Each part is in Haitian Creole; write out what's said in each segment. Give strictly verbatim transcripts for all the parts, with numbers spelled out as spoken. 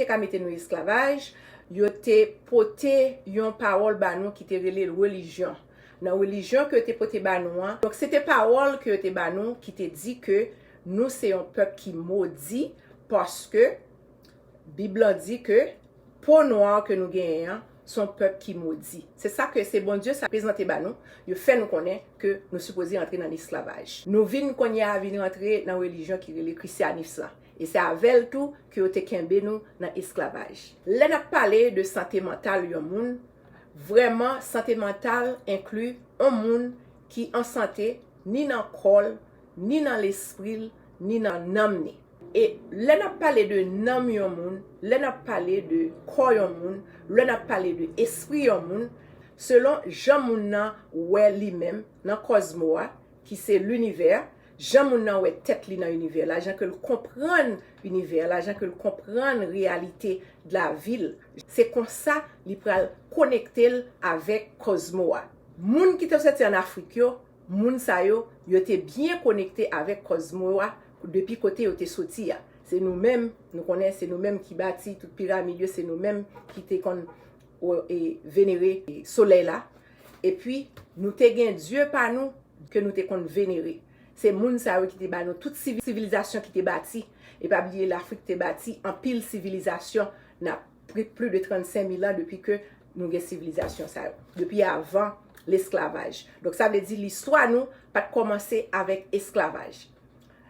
ka mete nou esklavaj, yo te pote yon pawòl ba nou ki te rele relijyon. Nan relijyon ke yo te pote ba nou an, donk se te pawòl ke yo te ba nou ki te di ke nou se yon pèp ki modi, paske Bib lan di ke po nwa ke nou genyen an se yon pèp ki modi. Se sa ke se Bondye sa prezante ba nou, yo fè nou konnen ke nou sipoze antre nan esklavaj. Nou vin kounye a vin rantre nan relijyon ki rele krisyanis lan. E se avè l tou ke yo te kenbe nou nan esklavaj. Lè n ap pale de sante mantal yon moun, vrèman sante mantal enkli yon moun ki an sante ni nan kò l, ni nan lespri l, ni nan nanm ni. E lè n ap pale de nanm yon moun, lè n ap pale de kò yon moun, lè n ap pale de espri yon moun, selon jan moun nan wè li menm nan kòzmo a, ki se linivè, jan moun nan wè tèt li nan inivè la, jan ke l konprann inivè la, jan ke l konprann reyalite de la vi l, se konsa li pral konekte l avèk kòzmo a. Moun ki te soti ann Afrik yo, moun sa yo, yo te byen konekte avèk kòzmo a depi kote yo te soti a. Se nou menm, nou konnen se nou menm ki bati tout piramid yo, se nou menm ki te konn, e, venere, e, solèy la. Epi, nou te gen dye pa nou ke nou te konn venere. Se moun sa yo ki te ba nou tout sivi-, sivilizasyon ki te bati. E pa bliye Lafrik te bati anpil sivilizasyon nan pli, pli de trannsenk mil an depi ke nou gen sivilizasyon sa yo. Depi avan lesklavaj. Donk sa vle di listwa nou pa t kòmanse avèk esklavaj.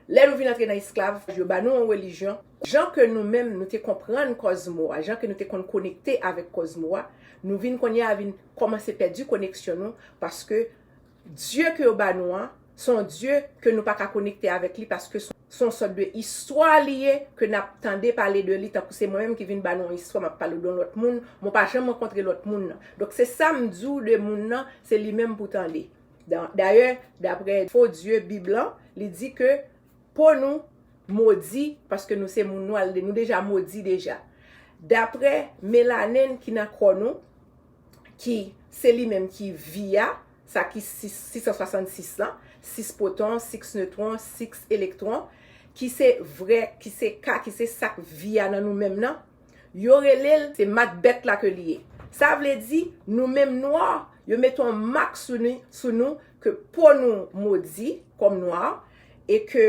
Lè nou vin antre nan esklav, yo ba nou yon relijyon. Jan ke nou menm nou te konprann kòzmo a, jan ke nou te konn konekte avèk kòzmo a, nou vin kounye a vin kòmanse pèdi koneksyon nou, paske Dye ke yo ba nou an, se yon Dye ke nou pa ka konekte avèk li, paske se yon sòt de istwa li ye, ke n ap tande pale de li, tankou se mwen menm ki vin ba nou yon istwa, m ap pale w de yon lòt moun, mwen pa janm rankontre lòt moun nan. Donk se sa m di w de moun nan, se li menm pou tande. Da-, dayè, daprè fo dye Bib lan, li di ke po nou modi, paske nou se moun nwa, nou deja modi deja. Daprè melanin ki nan kò nou, ki se li menm ki vi a, sa ki sis, sis san swasannsis lan, sis pwoton, sis netwon, sis elektwon, ki se vrè, ki se ka, ki se sa k vi a nan nou menm nan, yo rele l, se mak bèt la ke li ye. Sa vle di, nou menm nwa, yo mete yon mak sou nou, sou nou ke po nou modi kòm nwa, e ke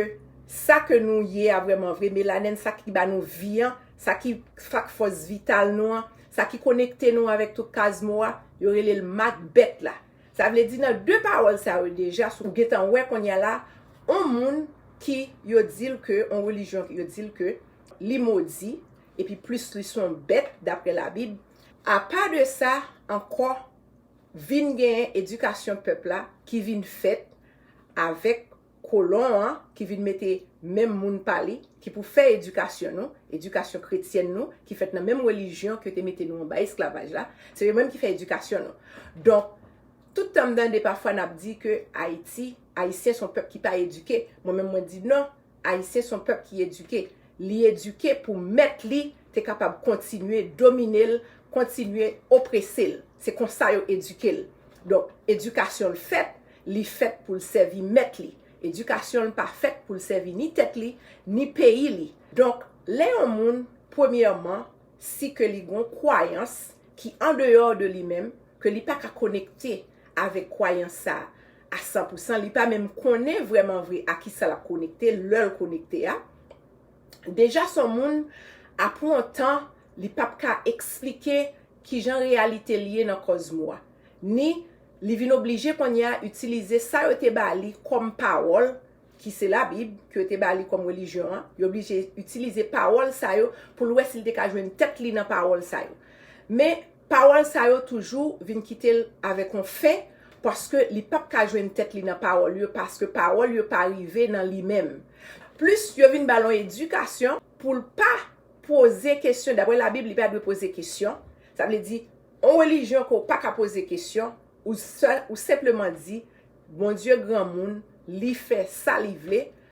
sa ke nou ye a vrèman vre, melanin, sa ki ba nou vi an, sa ki, sa k fòs vital nou an, sa ki konekte nou avèk tout kòzmo a, yo rele l mak bèt la. Sa vle di nan de pawòl sa yo deja, si w gentan wè kounye a la, yon moun ki yo di l ke, yon relijyon ki yo di l ke li modi, epi plis li se yon bèt, daprè Labib. Apa de sa, ankò, vin genyen edikasyon pèp la ki vin fèt avèk kolon an, ki vin mete menm moun pa li, ki pou fè edikasyon nou, edikasyon kretyèn nou, ki fèt nan menm relijyon ke te mete nou anba esklavaj la, se yo menm ki fè edikasyon nou. Donk, tout tan m tande pafwa n ap di ke Ayiti, Ayisyen se yon pèp ki pa edike, mwen menm mwen di non, Ayisyen se yon pèp ki edike. Li edike pou mèt li te kapab kontinye domine l, kontinye oprese l. Se konsa yo edike l. Donk, edikasyon l fèt, li fèt pou l sèvi mèt li. Edikasyon l pa fèt pou l sèvi ni tèt li, ni peyi li. Donk, lè yon moun, premyèman, si ke li gon kwayans ki andeyò de li menm, ke li pa ka konekte avèk kwayans sa a san pou san, li pa menm konnen vrèman vre a kisa l ap konekte, lè l konekte a. Deja, se yon moun, apre yon tan, li p ap ka eksplike kijan reyalite l ye nan kòzmo a. Ni, li vin oblije kounye a itilize sa yo te ba li kòm pawòl, ki se Labib, ke yo te ba li kòm relijyon an, yo oblije itilize pawòl sa yo pou l wè si l te ka jwenn tèt li nan pawòl sa yo. Men, pawòl sa yo toujou vin kite l avèk yon fen, paske li p ap ka jwenn tèt li nan pawòl yo, paske pawòl yo pa rive nan li menm. Plis, yo vin ba l yon edikasyon pou l pa poze kesyon. Daprè Labib, li pa dwe poze kesyon. Sa vle di, yon relijyon ke w pa ka poze kesyon, ou sè-, ou senpleman di, Bondye granmoun, li fè sa li vle,